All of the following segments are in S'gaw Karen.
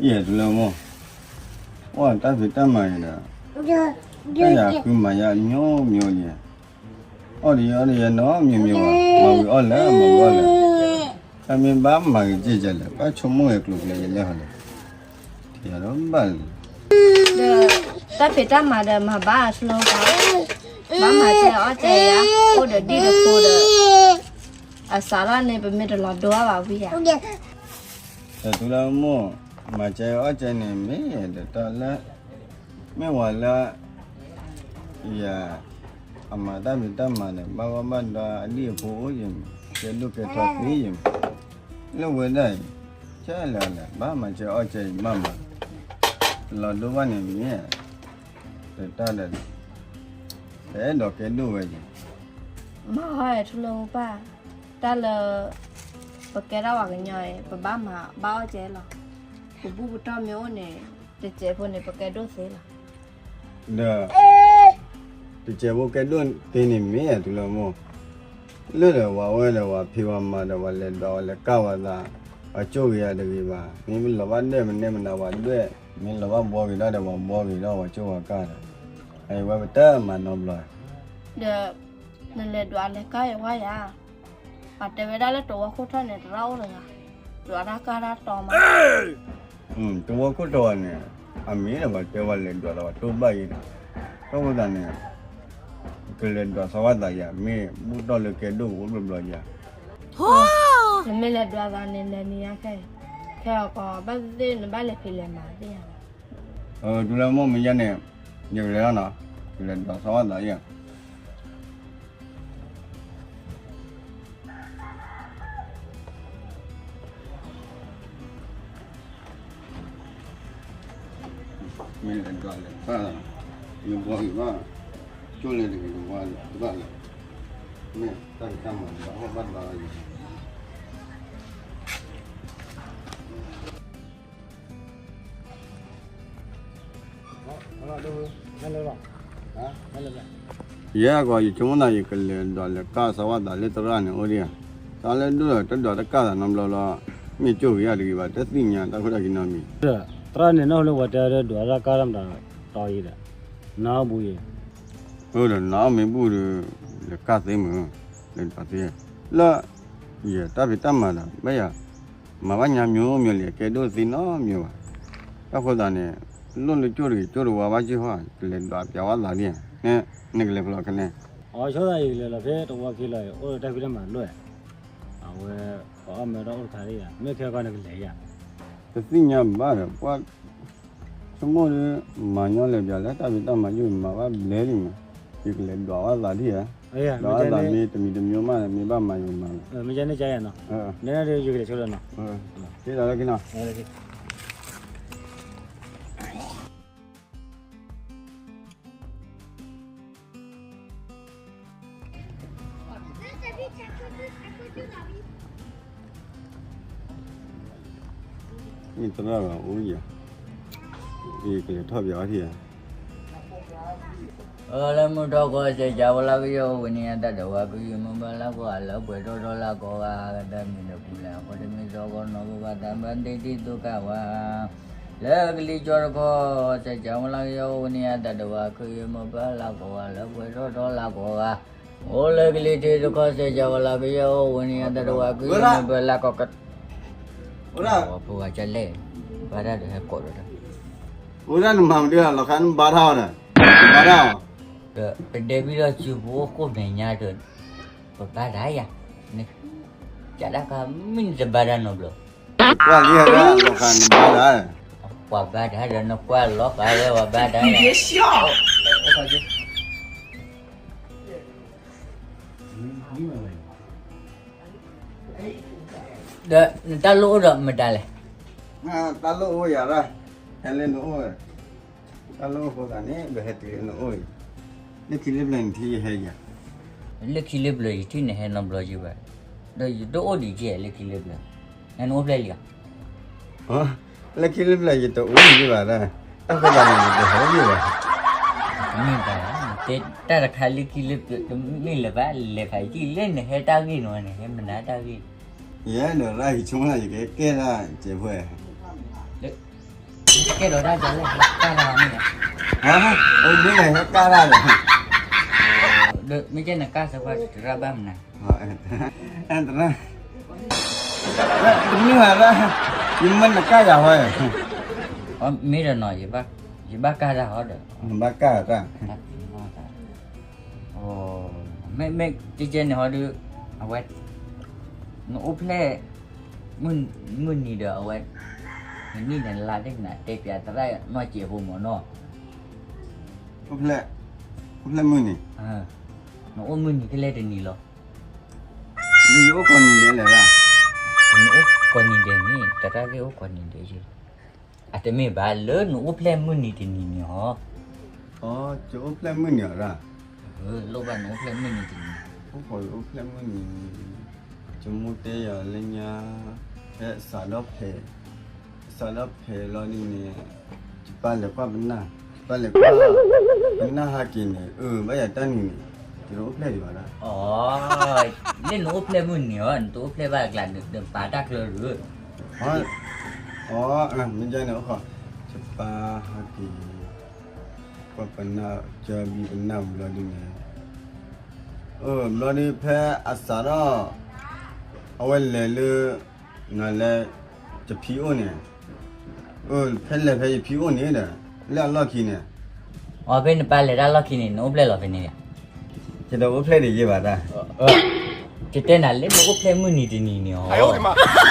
ယဲၢ်တုၤလၢမိၢ်, အိၣ်တၢ်ဖံးတၢ်မၤအံၤဒီး, တၢ်ယၤဃုမၤယၤအမျိုးမျိုးလံ, အီၣ်တယဲအီၣ်တယဲနီတမံၤမံၤဘၣ်, မၤဝံၤအီၣ်လဲၣ် မၤဝံၤအီၣ်လဲၣ်, တၢ်မ့ၢ်ဘၣ်မၤဂ့ၤက့ၢ်ကလဲၣ်, ဘၣ်ဆိကမိၣ်ဂ့ၤကျိၤကျဲယလဲၣ်ဟီလဲၣ်, ယၤဒီးဘၣ်လံ. ဒီးတၢ်ဖံးတၢ်မၤဒီး မၤဘၣ်အထူလၢပှၤ, ဘၣ်မၤကဲအီၣ်ကဲယၤ, အိၣ်ဒီးဒံၣ်ဒီးဖိဒီး, အစးထီၣ်န့ၣ် ပမ့ၢ်တလီၤဒိဘၣ်ဝံၤယၤ. ဒီးတုၤလၢမိၢ်, မၤကဲအီၣ်ကဲန့ၣ် မ့ၢ်တၢ်လၢ, မ့ၢ်ဝဲလၢ, ယၤ, အမၤတၢ်ဖံးတၢ်မၤဒီး ဘၣ်ဂီၢ်ဘၣ်ဒီးအဒံၣ်အဖိအိၣ်ယမံၤ, ကဲဒိၣ်ကဲထီသ့ယမံၤ, လၢဝဲဒၣ်အံၤ, ကဲလဲၣ်လဲၣ် ဘၣ်မၤကဲအီၣ်ကဲအံၤဘၣ်မၤ, တလီၤဒိဘၣ်န့ၣ်မ့ၢ်, တတၢ်ဒီး, တအဲၣ်ဒိးကဲဒိၣ်ဝဲယၤ. မၤဟီထူလၢမိၢ်ပၢ်, တၢ်လၢ, ပကဲထီၣ်ပှၤကညီအံၤ ပဘၣ်မၤဘၣ်အီၣ်ကဲလီၤ, ပဘူၣ်ပတီၢ်မ့ၢ်အိၣ်န့ၣ်, တစဲးဖိန့ၣ် ပကဲဒိၣ်သ့လီၤ. ဒီး, တစဲးဖိကဲဒိၣ်သ့န့ၣ်မ့ၢ်ယၤတုၤလၢမိၢ်, လၢဒီးပှၤဝဲဒီးပှၤဖံးပှၤမၤဒီးပှၤလဲၤဒွးပှၤလဲၤကၢ်ပှၤသး, ပှၤကၠိၣ်ဂ့ၤယၤတဂ့ၤဘၣ်, မ့ၢ်ပလီၤဘၣ်ဒွဲၣ်မနုၤမနုၤပှၤဒွဲၣ်, မ့ၢ်လီၤဘၣ်ဘှီဂ့ၤဒီးပှၤဘှီဂ့ၤဒီးပှၤကၠိၣ်ပှၤကၢ်ဒီး, အဝဲပတမၤနီတဘျီ. ဒီး, နလဲၤဒွးလဲၤကၢ်ယဝဲယၤ, ပှၤတဲဝဲဒၣ်လၢတဝီခိၣ်ထီၣ်န့ၣ် တရၣ်အိၣ်တဂၤ, ဒွးတၢ်ကၢ်တၢ်တီမး. တဝီခိၣ်ထီၣ်န့ၣ်, အမ့ၢ်ဒီးပှၤတဲဝဲလဲၤဒွးလီၤပှၤတိၢ်ဘၣ်အံၤဒီး, တၢ်ဃိသးန့ၣ်, ကလဲၤဒွးသးဝဲသးယၤ မ့ၢ်ဘူၣ်တီၢ်လၢကဲဒိၣ်ကအိၣ်ဘျီဘျီယၤ. နမ့ၢ်လဲၤဒွးသးန့ၣ် လဲၤနံၤညါခဲအံၤ, ခဲအံၤကီး ဘၣ်သ့ၣ်သ့ၣ်နဘၣ်လဲၤဖံးလဲၤမၤသ့ၣ်ညါလီၤ. တုၤလၢမိၢ်မ့ၢ်ယဲန့ၣ်, ယကလဲၤလီၤနီၤ, ယလဲၤဒွးသးဝဲသးယၤ. မ့ၢ်လဲၤဒွးလဲၤကၢ်, မ့ၢ်ဘှီဂ့ၤဘၣ်, ကၠိၣ်လဲၤတဂ့ၤတဝါဘၣ်လဲၣ်, မ့ၢ်တၢ်ဖံးတၢ်မၤဘၣ်ဘၣ်ဘၣ်. ယဲကီး ယဆိကမိၣ်သး ယကလဲၤဒွးလဲၤကၢ်သးဝဲသးလၢသရၣ်န့ၣ်အိၣ်ဒံးဧါ, တၢ်လၢဒိၣ်ဒီးတဒွးတကၢ်သးနီတဘျီလီၤ, မ့ၢ်ကၠိၣ်ဂ့ၤယၤတဂ့ၤဘၣ် တသ့ၣ်ညါတၢ်ခိၣ်တၢ်ခံနီတမံၤ, သရၣ်န့ၣ် နၢ်ဟူလၢပှၤတဲဒီးဒွးတၢ်ကၢ်တၢ်မတၤတီအံၤဒီး, နၢ်အီၣ်ဘူယံၤ, အၢဒီးနၢ်အီၣ်မ့ၢ်ဘူဒီး, လဲၤကၢ်သ့မုၢ်, လဲၤဒွးသ့, လၢ, ယတၢ်ဖံးတၢ်မၤဒီး ဘၣ်ယၤ မၤဘၣ်ညါမျိုးမျိုးလံ အကဲဒိၣ်တသ့နီတမံၤဘၣ်. တၢ်ဃိသးန့ၣ်, လိၣ်လၢကၠိၣ်တဂ့ၤ ကၠိၣ်တဝါဘၣ်က့ၢ်ဟီ, ကလဲၤဒွးပျးဝဲသးဒ်, နကလဲၤဖဲလဲၣ်ခဲန့ၣ်. အဆိသးအံၤ ကလဲၤလီၤဖဲတဝီခံလီၤအံၤ အိၣ်လၢတၢ်ဖံးတၢ်မၤလိၣ်, အဝဲ, ပှၤအီၣ်မ့ၤတၢ်အိၣ်တခါလံယၤ မ့ၢ်ခဲကီးနကလဲၤယၤ. တသ့ၣ်ညါဘၣ်ဒီး ပှၤ ဆိကမိၣ်ဒီး, မၤညီလဲၤပျးလၢတၢ်ဖံးတၢ်မၤယိၣ်မၤဘၣ်ဘျဲလံမး, ယကလဲၤဒွးဝဲသးဒ်ဧါ, ဒွးဝဲသးမ့ၢ်တမံၤတမံၤမး မ့ၢ်ဘၣ်မၤယိၣ်မၤလီၤ, ယကလဲၤဆိလီၤနီၤ, က့ၤလီၤလၢခံနီၤ. မ့ၢ်သရၣ်ဘၣ်အိၣ်ယၤ, ကလဲၤထီၣ်ပျးဝဲထံၣ်ဧါ. အလၢမုၢ်ထီၣ်ကီၢ်စဲးကၠၤဝဲလၢကယီၢ်အိၣ်ဝဲန့ၣ် အတၢ်ဒိးဝဲကယုၢ်မုၢ်ဘၣ်လၢကီၢ်အလၢပှဲၤထီၣ်ထီၣ်လၢကီၢ်ဂၤ ကတၢၢ်မံၤဒီးပူၤလဲၣ် အဃိတမ့ၢ်စီကီးနီၢ်ဘၣ်ဘၣ်တၢ်ဘၣ်ဒ့ဒ့သိးကၢ်ဝဲ လၢကလံၤကၠီတခီ စဲးကၠၤဝဲလၢကယီၢ်အိၣ်ဝဲန့ၣ် အတၢ်ဒိးဝဲကယုၢ်မုၢ်ဘၣ်လၢကီၢ်ဂၤလၢပှဲၤထီၣ်ထီၣ်လၢကီၢ်ဂၤ အိၣ်လၢကလံၤထံးတခီ စဲးကၠၤဝဲလၢကယီၢ်အိၣ်ဝဲန့ၣ် အတၢ်ဒိးဝဲကယုၢ်မုၢ်ဘၣ်လၢကီၢ်က ဖိဂၤကလဲၣ်, ဘၣ်တၢ်ဒီးဟဲကိးဒီးတၢ်, အိၣ်ဒၣ်နမၤမနုၤလီၤခါနဘါတၢ်အီၤဒီး, ဘါတၢ်အီၤ, ဒီးပဒဲဘံၣ်ဒီးစုဖိအိၣ်ကိၣ်မဲာ်ညါဒီး, ပဘါတၢ်ယၤ, ကးတၢ်ခါမ့ၢ်နတဘါတၢ်နီတဘျီ, ကွၢ်လံဟဲဒၣ်လီၤခါနဘါတၢ်, ပှၤဘါတၢ်ဒီးနကွၢ်လီၤဃာ်ဝဲပှၤဘါတၢ်, ဒီးနတၢ်လိၣ်အိၣ်ဒီးမတၤလဲၣ်, တၢ်လိၣ်အိၣ်ယၤဒၣ်, ဟဲလၢနအိၣ်, တၢ်လိၣ်အိၣ်ဃိသးန့ၣ် ပဟဲတုၤလၢနအိၣ်အံၤ, လၢခံလၢပျၢၤနထံၣ်ယဟဲယၤ, လၢခံလၢပျၢၤယထံၣ်နဟဲနီတဘျီယဘၣ်, ဒီးယတအိၣ်ဒံးက့လၢခံလၢပျၢၤ, နအိၣ်ဖျဲၣ်လံဧါ လၢခံလၢပျၢၤယတအိၣ်ဒံးဘၣ်ဒၣ်, တၢ်ဃိသးန့ၣ်ယတဟဲဘၣ်, မ့ၢ်ဘၣ်, တၢ်တခါလၢခံလၢပျၢၤတမ့ၢ်လၢၤဘၣ် လဲၤဖးယံာ်လၢနဟဲတၢ်ဂ့ၢ်နီၤ နဟဲမနုၤတၢ်ဂ့ၢ်, ယဲဒိးရၣ်ယဆိကမိၣ်ယကဲကဲဒၣ်စဲးဖဲ, လၢ ကဲဒီးတၢ်ကလဲၣ် ကၢ်တၢ်မ့ၢ်ဧါ, ဟါ, အမ့ၢ်နဟဲကၢ်တၢ်လဲၣ်, ဒီးမ့ၢ်ကဲနကၢ်စၢၤပှၤတရၢ်ဘၣ်မနၤ, တရၢ်, တမ့ၢ်ဘၣ်တၢ်, ယမ့ၢ်နကၢ်ယၤဟီ, မ့ၢ်ဒီးနီၤ, ယဘၣ်ကၢ်တၢ်ဟီဒီး, ဘၣ်ကၢ်တၢ်, မ့ၢ်မ့ၢ်ကဲကဲန့ၣ်ဟီဒီး, အဝဲ, နအိၣ်ဖျဲၣ်, မုၢ်နံၤဒီးအဝဲ, နနံၣ်န့ၣ်လါသ့ၣ်နၤတဲပျးသရၣ်နီၢ်စဲးဖိမ့ၢ်နီၤ, အိၣ်ဖျဲၣ်, အိၣ်ဖျဲၣ်မုၢ်နံၤ, နအိၣ်မုၢ်နံၤဖဲလဲၣ်တနံၤလီၤ, ယအိၣ်ကိးနံၤဒဲးလဲၣ်, နအိၣ်ကိးနံၤဒဲးန့ၣ် သရၣ်သ့ၣ်အိၣ်ကိးနံၤဒဲး, အတမ့ၢ်ဘၣ်လၢနအိၣ်ဖျဲၣ်မုၢ်နံၤတနံၤန့ၣ်ဟီ ယအိၣ်ဖျဲၣ်မုၢ်နံၤအီၤရၣ်, လိၣ်ဘၣ်နအိၣ်ဖျဲၣ်မုၢ်နံၤတနံၤ, အိၣ်ဖျဲၣ်မုၢ်နံၤ, ယမိၢ်တဲယၤလၢညါ, ဖဲအစးဒီးဖဲ, အစးဒီးဖဲလီၤဒ်န့ၣ်, ယပၢ်လဲၤကွၢ်ပနၢ်, ယပၢ်လဲၤကွၢ်, ပနၢ်ဟးက့ၤန့ၣ်, အၢ ဘၣ်ယၤတၢ်နံၤန့ၣ်, ယတအိၣ်ဖျဲၣ်ဒံးဘၣ်ဒၣ်, လၢနအိၣ်ဖျဲၣ်မုၢ်နံၤအီၤ နတအိၣ်ဖျဲၣ်ဘၣ်အကျါ နပာ်တၢ်ချၢဒုး, အမ့ၢ်ဒ်န့ၣ်, ယပၢ်ဟးက့ၤ, ကွၢ်ပနၢ်, ကၢဘံပနၢ်ဝံၤလီၤဒ်န့ၣ်, အၢ ဘျီဒ်ဖဲအစးထီၣ်, အဝဲလဲၤလၢ, နလဲၤ, ယဖံအိၣ်န့ၣ်, ဖဲလဲၤဖဲယဖံအိၣ်န့ၣ်ဒီး, လၢအလီၢ်ခံန့ၣ်, အဖဲနပၢ်လဲၤတၢ်လီၢ်ခံန့ၣ် နအိၣ်ဖျဲၣ်လီၤဖဲန့ၣ်, ယတအိၣ်ဖျဲၣ်ဒံးယဲဘၣ်တၢ်, ယတဲနၤလၢနအိၣ်ဖျဲၣ်မုၢ်နံၤတနံၤန့ၣ်အီၤ,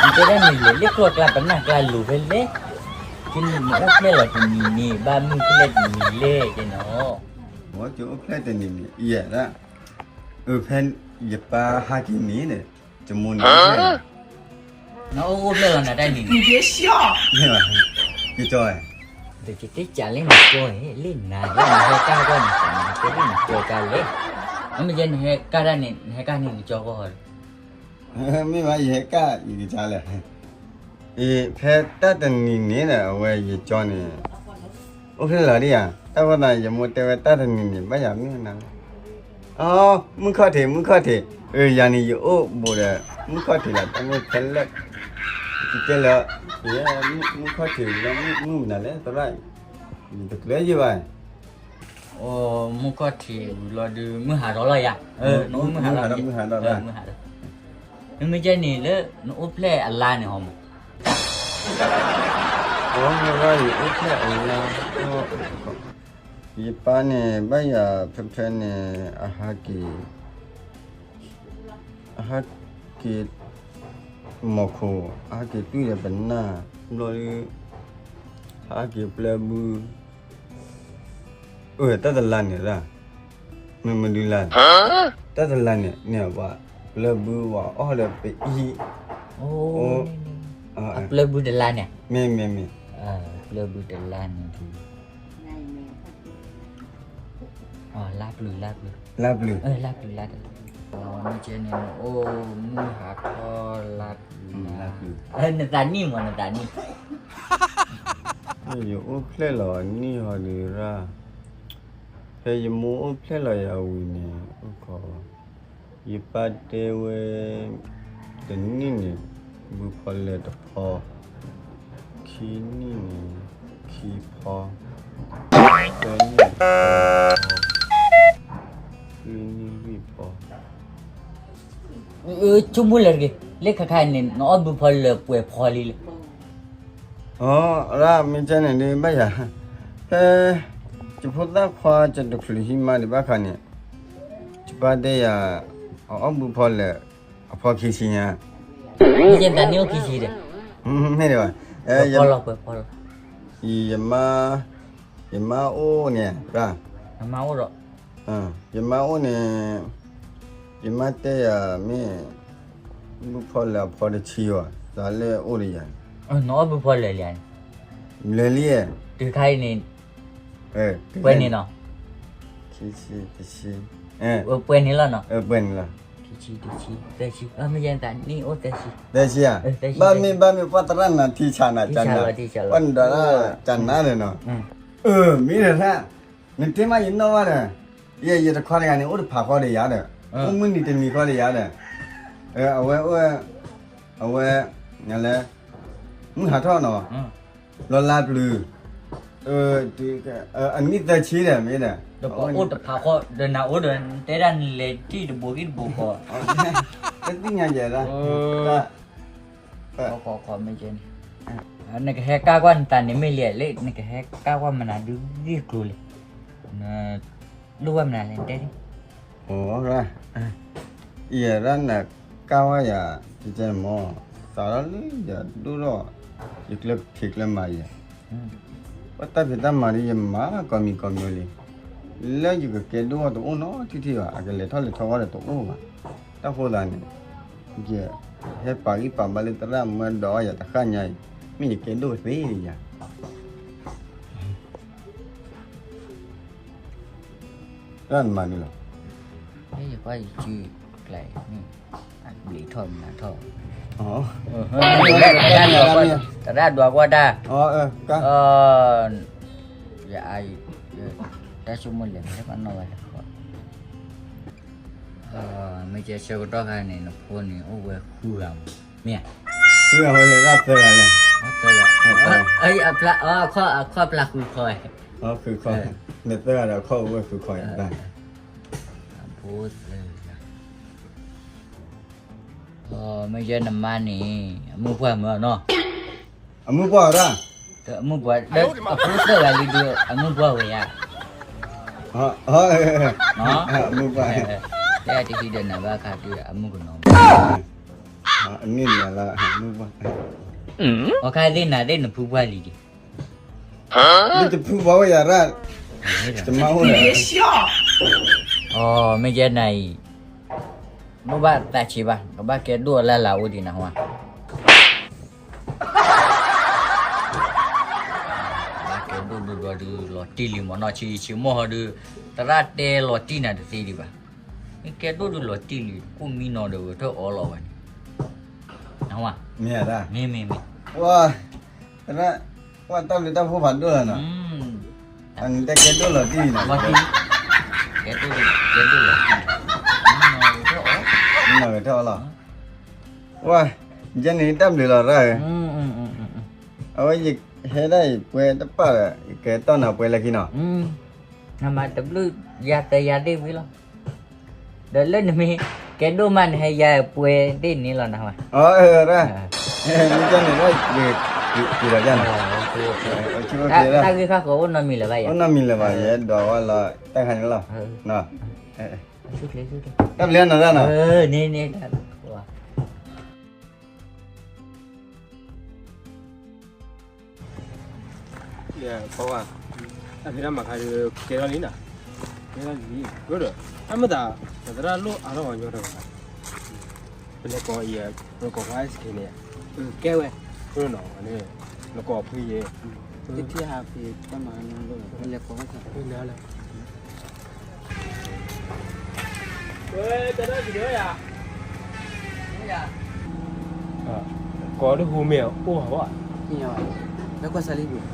နတဲဒၣ်န့ၣ်လဲၤလၢကျီၢ်ကျါပနၢ်ကျါလိၤဖဲလဲၣ်, ကဲနအိၣ်ဖျဲၣ်လီၤတနံၤန့ၣ် ဘၣ်မုၢ်ဖဲလဲၣ်တနံၤလဲၣ်ကဲန့ၣ်, ယအိၣ်ဖျဲၣ်တနံၤန့ၣ်, အၢ ဖဲယပၢ်ဟးက့ၤန့ၣ်ဒီး, ယမိၢ်န့ၣ်, နအိၣ်အိၣ်ဖျဲၣ်လီၤနၤတၢ်န့ၣ်, ယကၠီ, ဒီးယတဲကးလၢနကၠီန့ၣ် လၢနၤလၢနဟဲကၢ်တၢ်န့ၣ် နတဲလၢနကၠီကါလဲၣ်, အမ့ၢ်ကဲနဟဲကၢ်တၢ်န့ၣ် နဟဲကၢ်န့ၣ်နကၠီကီၢ်ဃီဒီး, မ့ၢ်ဘၣ်ယဟဲကၢ်ယကစၢ်လဲၣ်, ဖဲတၢ်တနံၤန့ၣ်ဒီး အဝဲယကၠီန့ၣ်, အိၣ်ဖျဲၣ်လီၤဒ်ယၤ, တၢ်ဃိသးယမိၢ်တဲဝဲတၢ်တနံၤန့ၣ် ဘၣ်ယၤမုၢ်နၤလဲၣ်, အ မုၢ်ခီၣ်ထံး မုၢ်ခီၣ်ထံး, အၢ ယၤန့ၣ်ယအိၣ်ဘူးဒီး, မုၢ်ခီၣ်ထံးလီၤ တၢ်မ့ၢ်ဖဲလဲၣ်, ယတဲလၢ, မုၢ်ခီၣ်ထံးလီၤမုၢ်နၤလဲၣ်သရၣ်, ယတကျဲယဲဘၣ် အိ မုၢ်ခီၣ်ထံးဝံၤလီၤဒုး မုၢ်ဟးထီၣ်လီၤယၤ, နအိၣ်မုၢ်ဟးထီၣ်, မုၢ်ဟးထီၣ်, မ့မ့ၢ်ကဲန့ၣ်လၢ နအိၣ်ဖျဲၣ်အလါန့ၣ်ဟီမး, အိ ယအိၣ်ဖျဲၣ်အလါ, ယပၢ်န့ၣ် ဘၣ်ယၤဖဲဖဲန့ၣ် အဟးက့ၤ အဟးက့ၤ မီၢ်ခိၣ် အဟးက့ၤတွံၢ်ဒီးပနၢ် ဘျီဒုး ဟးက့ၤပျဲဘု အၢ တၢ်တလါန့ၣ်ဒၣ် မ့ၢ်မဒုလါန့ၣ် တၢ်တလါန့ၣ် န့ၣ်ပှၤ ပျဲဘုဝဲအီၣ်ဒီးပအံၤ အပျဲဘုတလါန့ၣ် မ့ၢ်မ့ၢ်မ့ၢ် ပျဲဘုတလါန့ၣ် လါပျုၤ လါပျုၤ လါပျုၤ လါပျုၤ လါပျုၤ မ့ၢ်ကဲန့ၣ် နအိၣ်မုၢ်ဟးထီၣ်လါပျုၤ နသးနံၣ်မး နသးနံၣ် ယအိၣ်ဖျဲၣ်လီၤအနံၣ်ဟီဒုးရၣ် ဖဲယမိၢ်အိၣ်ဖျဲၣ်လီၤယၤဝံၤန့ၣ် အိၣ်ခိး ယပၢ်တဲဝဲ တနံၣ်န့ၣ် ဘုဖီလဲၣ်တဖီ ခံနံၣ်န့ၣ် ခံဖီ သၢနံၣ် လွံၢ်နံၣ်လွံၢ်ဖီ ဆိကမိၣ်လၢတဂ့ၤ လၢခါခါန့ၣ် နအီၣ်ဘုဖီလဲၣ်ပှဲၤဖီလံလဲၣ် အရၣ် မ့ၢ်ကဲန့ၣ်ဒုးဘၣ်ယၤ ဖဲ ယဖိသၣ်ခွါ ယတချုးဟံးမါဒံးဘၣ်ခါန့ၣ် ယပၢ်တဲယၤ အအီၣ်ဘုဖီလဲၣ် အဖီခံဆံညါ မ့ၢ်ယဲတၢ်န့ၣ်အိၣ်ခံဆံဒီး မ့ၢ်ဒံးဘၣ် ယမါ ယမါအိၣ်န့ၣ် ယမါအိၣ်န့ၣ် ယမါတဲယၤမ့ၢ် ဘုဖီလဲၣ်အဖီတဆံဘၣ် သးလၢအိၣ်ဒီးယၤ နအီၣ်ဘုဖီလဲၣ်လံ လဲၤလံ တုၤခါအံၤန့ၣ် ပှဲၤန့ၣ်နီၤ ခံဆံ တဆံ ပှဲၤန့ၣ်လီၤနီၤ ပှဲၤန့ၣ်လီၤ ခံဆံ တဆံ သၢဆံ မ့ၢ်ယဲတၢ်န့ၣ်အိၣ်သၢဆံ သၢဆံဧါ ဘၣ်မ့ၢ်ဘၣ်မ့ၢ်ပှၤသရၣ်နၤထံဆးနၤ ပှၤနဒိးတၢ်ကနါဒီးနီၤ အၢ မ့ၢ်တၢ် နတဲမးယနီၣ်ဘၣ်ဒီး ယဲ ယတခွါတဂၤန့ၣ် အိၣ်တဖးဃီဒီးယၤဒီး အိၣ်မုၢ်နံၤတနံၤဃီဒီးယၤဒီး အဝဲ အဝဲ နလဲၤ မုၢ်ဟးထီၣ်နီၤ လီၤလါပျုၤ အနံၣ်သၢဆံဒီး မ့ၢ်ဒီး တပှၤအိၣ်တဖးဃီ ဒီးနၤအိၣ်ဒီး တဲဒၣ်နလဲၤထံၣ်တဘိဂံၢ်တဘိဃီ တသ့ၣ်ညါယဲဒၣ် ဃီဃီမ့ၢ်ကဲန့ၣ် နကဟဲကၢ်ကွၢ်နသးန့ၣ်မ့ၢ်လံလၢ နကဟဲကၢ်ကွၢ်မနုၤဒုးဂ့ၢ်ကျိၤလဲၣ် လိၣ်ဘၣ်မနုၤလဲၣ်တဲဒၣ် အိၣ် ယဲဒၣ်နကၢ်ဝဲယၤ ကကဲမီၤ သးထီၣ်လၢယဒိၣ်ထီၣ် ယကျဲထံးကျဲမၤယဲ ပတၢ်ဖံးတၢ်မၤဒီးယမၤကိးမံၤကိးမံၤလံ လၢယကကဲဒိၣ်ထီၣ်တအိၣ်နီတထံၣ်ဘၣ် အကလဲၤထီၣ်လဲၤထီဝဲဒီးတအိၣ်ဘၣ် တၢ်ဃိသးန့ၣ် ယဟဲပာ်ဂံၢ်ပာ်ဘါလၢသရၣ်မၢဒီးယၤတဃၣ်ညါအံၤ မ့ၢ်ယကဲဒိၣ်သ့ယၤ တၢ်နမၤဒ်လီၤ ယကွၢ်ယစုကျဲ အဘျံးထီၣ်မနုၤထီၣ် သရၣ်ဒွးကွၢ်တၢ် ယအါ တၢ်ဆိကမိၣ်လဲၤမ့ၢ်တၢ်ပနီၣ်ဝဲလဲၣ် မ့ၢ်ကဲဆၢကတီၢ်ခါန့ၣ် နဖိန့ၣ်အိၣ်ဝဲဃုဂၤမး မ့ၢ်ဧါ ဃုဂၤဝဲလဲၣ် သၢဂၤလဲၣ် သၢဂၤ အခီၣ်ဖျါဃုခီ ဃုခီ နသၢဂၤဒီးအခီၣ်အိၣ်ဝဲဃုခီ ဖိသၢဂၤ မ့ၢ်ယဲနမါန့ၣ် အမုၢ်ပှၢ်မၢနီၤ အမုၢ်ပှၢ်ဒၣ် အမုၢ်ပှၢ် အဖိသၢဂၤလံဒုး အမုၢ်ပှၢ်ဝဲယါ အမုၢ်ပှၢ် တဟံးဒီးနၤဘၣ်ခါဒုး အမုၢ်ကနီၤ အမုၢ်ပှၢ် အခါသ့ၣ်နၤသ့ၣ်နဖုပှၢ်လံဒံး တဖုပှၢ်ဝဲယၤရၣ် တမၤအိၣ်လၢ မ့ၢ်ယဲနၤအံၤ ဘၣ်ဘၣ်သးဆံးဘၣ် ကဘၣ်ကဲဒိၣ်အလၢ်လၢ်အိၣ်ဒံးနဟါ ဘၣ်ကဲဒိၣ်ဒိၣ်ဒိၣ်ဒုးလီၤတံၢ်လံမ့ၢ်နီၢ်ဆံးဆံးမိၢ်ဟီဒုး သရၣ်တဲလီၤတံၢ်နၤတသ့ဒံးဘၣ် မ့ၢ်ကဲဒိၣ်ဒုးလီၤတံၢ်လံ ကိၣ်မံနီၤဒီးဂဲၤထၢၣ်အီလီၤဝဲန့ၣ် နဟါ မ့ၢ် မ့ၢ် မ့ၢ် ဝါ သရၣ် ဝါတၢ်ဘျုးတၢ်ဖှိၣ်ဖးဒိၣ်လီၤနီၤ အနတဲကဲဒိၣ်လီၤတံၢ်နီၤ ကဲဒိၣ် ကဲဒိၣ်လီၤတံၢ် မံနီၤဂဲၤထၢၣ်အီလီၤ ဝါ ယဲန့ၣ်တၢ်ဘျုးလီၤရၣ်ဧၢ အဝဲယဟဲဒၣ်ယပှဲၤတပၣ်ဒီး ယကဲတီၢ်နၤပှဲၤလၢခံနီၤ နမၤတဘျုးယၤသၢယၤသ့ၣ်ဝံၤလီၤ ဒီးလၢနမ့ၢ်ကဲဒိၣ်မးနဟဲယၤပှဲၤသ့ၣ်န့ၣ်လီၤနဟါ မ့ၢ်ကဲန့ၣ်ဒီး က့ၤလီၤယၤနီၤ တၢ်ဂ့ၢ်ခါဃီအိၣ်နီတမံၤလၢၤဘၣ်ယၤ အိၣ်နီတမံၤလၢၤဘၣ် ယဒွးဝဲလီၤ တၢ်ခါန့ၣ်လီၤ တၢ်ဘျုးနီၤရၣ်နီၤ န့ၣ်န့ၣ် ပှၤ တၢ်ဖံးတၢ်မၤခါဒီး ကဲထီၣ်လံနီၤ ကဲထီၣ်လံ ဒီး တၢ်မ့ၢ်သး ပသရၣ်လိၣ်အါထီၣ်ပှၤညီတဂၤ ပလဲၤကိးအံၤ ပကိးခွါ စက့န့ၣ် ကဲဝဲ နီၤ နကိးဖုယဲ တထံၣ်ဟးဖံးတၢ်မၤ ပလဲၤကိးဝဲ ကိးဒ်ဟူမ့ၢ်အိၣ်ဟးဘၣ် လၢကွၢ်စးလံဘၣ်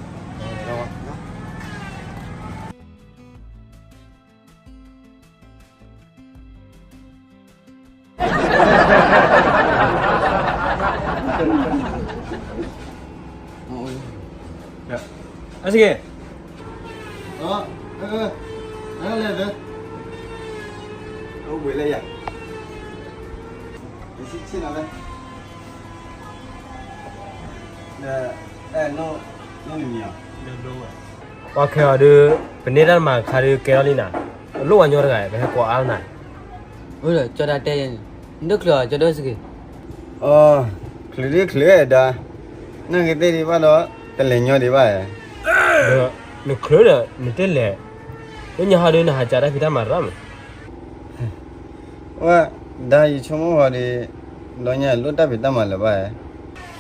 အစက့ လဲၤ အိၣ်ဘှံးလၢယၤ ယဆံဆံနၤလဲၣ် အဲ နမံၤ ပှၤခဲအံၤဒီး ပန့ၢ်တၢ်မၤခါဒီးကဲထီၣ်လံနၤ, အလိၣ်ပှၤညီတဂၤ ပဟဲကိးအါနၤ, အိၣ်ဒီးကၠီဒၣ်တဲ, နဒိၣ်ချုးအီၤကၠီဒိၣ်စက့ၤ, ချုးဒ်ချုးဒၣ်, နဂ့ၤသ့ၣ်ဒံးဘၣ်ဒီး တလဲၤညီဒံးဘၣ်, ဒီးနချုးဒီးနတလဲၤ, လၢညါဟီဒီးနဟးကးတၢ်ဖံးတၢ်မၤတရၣ်မး ဝဲ, ဒါယဆိကမိၣ်ဃီဒီး, ဒီးညါလိၣ်တၢ်ဖံးတၢ်မၤလၢၤဘၣ်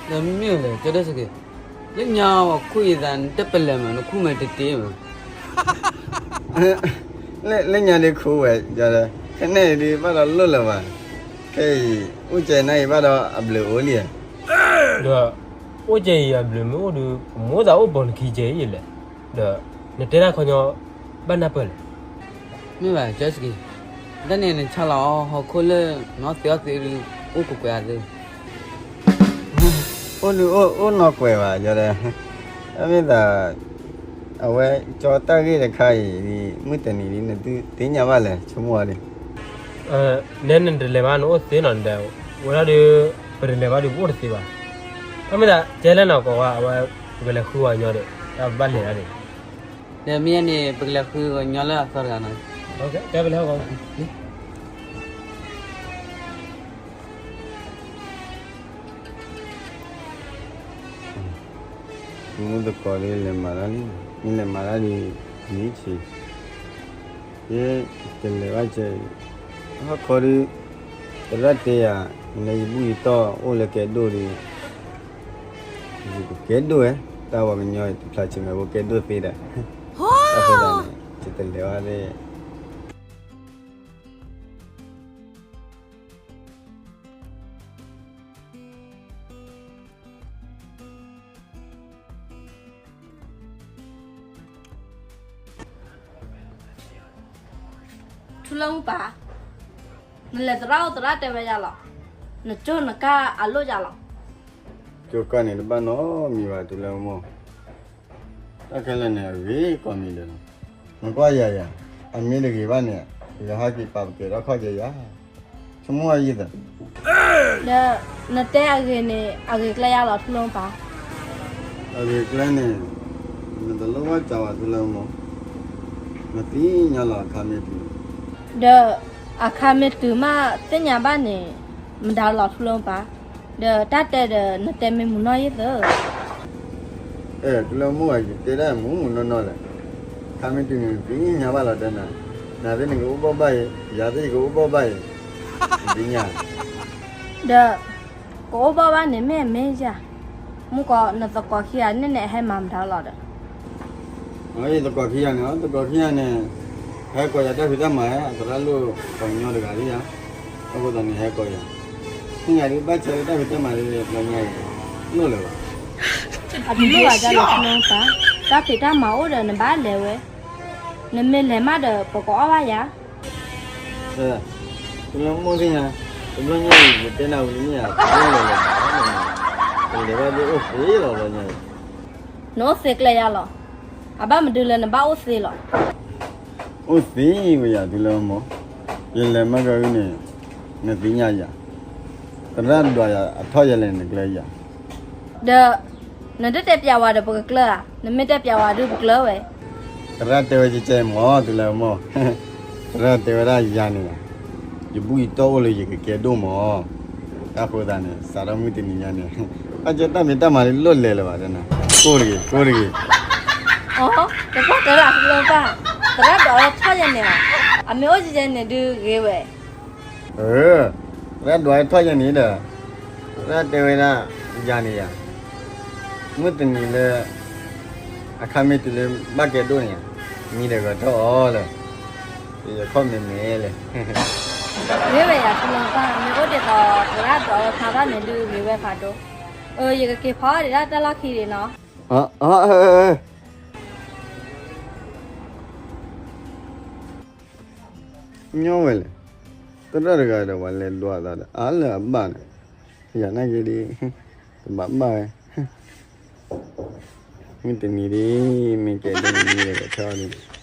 ဧါ, ဒီးမ့ၢ်လဲၣ် ကၠီဒိၣ်စက့ၤ, လၢညါဝဲခူၣ်ယသး နတပလဲၤမး နခူၣ်မဲာ်တတ့မး, လၢညါဒ်ခူၣ်ဝဲ, ခဲန့ၣ်ဒ်ဘၣ်ဒီးလိၣ်လၢၤဘၣ်, ခဲအံၤ အိၣ်ကဲနၤအံၤဘၣ်ဒီးအဘျုးအိၣ်လံ, ဒီး အိၣ်ကဲအံၤအဘျုးမ့ၢ်အိၣ်ဒီး ပမိၢ်သးအိၣ်ပိာ်နခံကဲအံၤလဲၣ်, ဒီးနတဲတၢ်ခီညီ ဘၣ်နၢ်ပၢၢ်လဲၣ် မ့ၢ်ဘၣ် ကၠီစက့ၤ, တၢ်န့ၣ်နဆါလီၤအီၤဟီၣ်ခိၣ်လၢ နီၢ်သ့အီၣ်သ့ဒီး အိၣ်ကကွဲးအသး, အိၣ်ဒုးအိၣ်နီၢ်ကွဲးဘၣ် ယီၤဒီး, အမ့ၢ်သး, အဝဲကၠီတၢ်ဂ့ၢ်တခါအံၤ မုၢ်တနံၤဒ်နသုသ့ၣ်ညါဘၣ်လဲၣ် ဆိကမိၣ်အီၤဒ် နဲနတလဲၤဘၣ်နအိၣ်သ့နီၤဒီး ဝဲဒၣ်ဒီး ပတလဲၤဘၣ်ဒီးပအိၣ်တသ့ဘၣ်. တၢ်မ့ၢ်သးကဲလၢနီၤကိးဝဲ အဝဲ ပကလဲၤဃုဝဲညီဒီး တၢ်ဘၣ်လဲၤဒၣ်ဒီး ဒီးမ့ၢ်န့ၣ် ပကလဲၤဃုဝဲညီလၢအသီတဂၤနီၤ. ကဲပလဲၤဟီၣ်ကီ မုၢ်သကိးဒ်လဲၤမၤတၢ်လံ, မ့ၢ်လဲၤမၤတၢ်ဒ်န့ၣ်ဆံး, ယတလဲၤဘၣ်ကဲ, ဟီၣ်ခိၣ်ဒ် သရၣ်တဲယၤ, နလဲၤယဘူၣ်ယတီၢ်အိၣ်လၢကဲဒိၣ်ဒ်, ယကကဲဒိၣ်ဝဲ, တၢ်ဝဲကညီတဖျါဆံးမဲာ်ဘိကဲဒိၣ်သ့ဒီး, တၢ်ဃိသးန့ၣ် ယတလဲၤဘၣ်သ့ၣ် ထူလၢမူပၢ်, နလဲၤသရၣ်အိၣ်သရၣ်တဲဝဲယၤလီၤ, နကၠိနကၢ်အလိၣ်ယၤလီၤ. ကၠိကၢ်န့ၣ်တဘၣ်နီတမံၤဘၣ် ထူလၢမူ, တၢ်ခဲလၢာ်န့ၣ် အဂ့ၤကိးမံၤဒဲးလီၤ. နကွၢ်ယၤယၤ, အမ့ၢ်တဂ့ၤဘၣ်န့ၣ် ယဟဲက့ၤပာ်ပကဲထီၣ်ခီၣ်ကဲယၤ, ဆိကမိၣ်အယံၤသး ဒီးနတဲအဂ့ၤန့ၣ် အဂ့ၤကျဲယၤလီၤ ထူလၢမူပၢ်. အဂ့ၤကျဲန့ၣ် နတလိၣ်ဘၣ်စးဝဲ ထူလၢမူ, နသ့ၣ်ညါလီၤအခါမ့ၢ်တုၤ, ဒီးအခါမ့ၢ်တုၤမးသ့ၣ်ညါဘၣ်န့ၣ် မတၤလီၤ ထူလၢမူပၢ်, ဒီးတၢ်တဲဒီးနတဲမ့ၢ်မုာ်နီၢ်ယံၤသၢ အဲ ထူလၢမူဧၢ, ယတဲဒၣ်မုာ်မုာ်နီၢ်နီၢ်လဲၣ်, ခါမ့ၢ်တုၤန့ၣ် နသ့ၣ်ညါဘၣ်လီၤတဲနၤ, နၤသ့ၣ်နကအိၣ်ဘီၣ်ဘၣ်အံၤ, ယၤသ့ၣ်ယကအိၣ်ဘီၣ်ဘၣ်အံၤ, နသ့ၣ်ညါ, ဒီး ကအိၣ်ဘီၣ်ဘၣ်န့ၣ်မ့ၢ်အမ့ၢ်ယၤ, မုၢ်ကီးနသကိးခံဂၤန့ၣ်န့ၣ် အဟဲမၤမတၤလီၤဒီး ယသကိးခံဂၤန့ၣ်, သကိးခံဂၤန့ၣ် ဟဲကိးယၤတၢ်ဖံးတၢ်မၤဧါ, အသရၣ်လိၣ်ပှၤကညီတဂၤလံဧါ, အဃိသတးန့ၣ် ဟဲကိးယၤ, သ့ၣ်ညါဒ်ဘၣ်ဆၢလၢတၢ်ဖံးတၢ်မၤလၢပှၤကညီအံၤ, လိၣ်လၢၤဘၣ်, အတလိၣ်ဘၣ်ဒၣ်လီၤ ထူလၢမူပၢ်, တၢ်ဖံးတၢ်မၤအိၣ်ဒီးနဘၣ်လဲၤဝဲ, နမ့ၢ်လဲၤမးဒီးပကအီၣ်ဘၣ်ယၤ ထူလၢမူသ့ၣ်ညါ, တဘျီညါအံၤ ယတဲနၤဝံၤလံဧါ, တဘျီလဲၤလဲၤမး, ပလဲၤဘၣ်ဒ်အိၣ်သ့လီၤဘျီညါအံၤ, နအိၣ်သ့ကျဲယၤလီၤ, အဘၣ်မနုၤလၢနဘၣ်အိၣ်သ့လီၤ. အိၣ်သ့ဝဲယၤ ထူလၢမူ, ယလဲၤမၤကၤအုန့ၣ် နသ့ၣ်ညါယၤ, သရၣ်ဒွးယၤအထီၣ်ယဲလဲၣ်နကျဲယၤ, ဒီး နတတဲပျးဝဲဒီးပကကျၢၤဧါ, နမ့ၢ်တဲပျးဝဲဒုးပကျၢၤဝဲ သရၣ်တဲဝဲကဲကဲမး ထူလၢမူ, သရၣ်တဲဝဲဒၣ်ယၤန့ၣ်, ယဘူၣ်ယတီၢ်အိၣ်လၢယကကဲဒိၣ်မး, တၢ်ဃိသးန့ၣ် စးထီၣ်မုၢ်တနံၤညါန့ၣ်, ဘၣ်ကဲတၢ်ဖံးတၢ်မၤလၢလိၣ်လဲၤလၢၤဘၣ်တဲနၤ, ကိၢ်တဂ့ၤ, ကိၢ်တဂ့ၤ, အိ တပှၢ်တၢၢ်လၢထူလၢမူပၢ်, သရၣ်ဒွးဝဲထီၣ်ယဲန့ၣ်ဧါ, အမ့ၢ်အိၣ်ကဲကဲန့ၣ်ဒုးဂ့ၤဝဲ အၢ, သရၣ်ဒွးထီၣ်ယဲန့ၣ်ဒီး, သရၣ်တဲဝဲဒၣ်ယၤန့ၣ်ယၤ, မုၢ်တနံၤလၢ အခါမ့ၢ်တုၤလၢဘၣ်ကဲဒိၣ်န့ၣ်ယၤ, မံဒီးဂဲၤထီၣ်အီၤလၢ ယခီၣ်မဲာ်မဲာ်လဲၣ်, ဂ့ၤဝဲယၤထူလၢမူပၢ်, မ့ၢ်အိၣ်ဒ်သိးသရၣ်ဒွးဝဲဖျါဘၣ်န့ၣ်ဒုးဂ့ၤဝဲဖးဒိၣ်, အၢ ယကက့ၤဖီအီၣ်ဒံးဒၣ်တၢ်လီၢ်ခံဒံးနီၤ, ညီဝဲလဲၣ်, သရၣ်တဂၤဒီးပှၤလဲၤဒွးသးဒီး အါလၢအဘၣ်န့ၣ်, ယၤနာ်က့ၤဒ်, တဘၣ်ဘၣ်ဝဲ, မုၢ်တနံၤဒ်, မ့ၢ်ကဲဒ်မ့ၢ်ဒီးကထီၣ်ဒ်